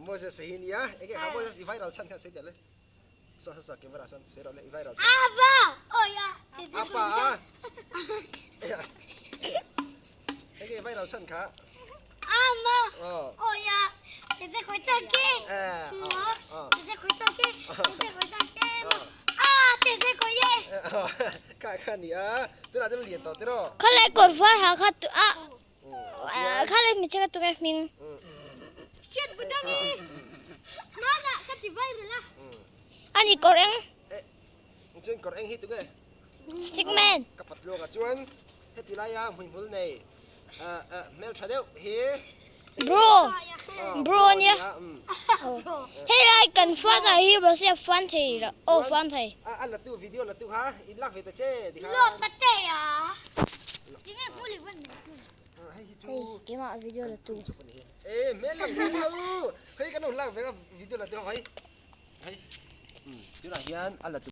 Moses a hi nia enge kha Moses i viral chhan khan sawi teh le saw saw saw camera sawn sawi rawh le i viral chhan Apa oh ya Apa a enge i viral chhan kha Ama oh oh ya tete khoi ta ke eh oh tete khoi ta ke tete khoi ta ke a tete khoi ye kha kha nia tunah chuan lian tawh tiraw Khalai kawr var ha kha tu a Khalai hmeichhe kha tunge hming. Hriat budang i hmanah ka ti viral a. Ani kawr eng. Chuan kawr eng hi tunge? Stickman. Ka pat luak a chuan heti laia hmuihmul nei hmeltha deuh hi. Bro. Bro ania. Hei lai kan fan ah hi mahse a fan thei lo. Aw fan thei. A latu video latu kha in lak ve ta che tikhan. Lawm ta che a. Tinge hmul i van nei tu. Hei hi chu. Hei keimah video la tu. E hmel lang chiang lo. Hei kan lo lak ve a video la tu hei. Hei. Tunah hian a la tu.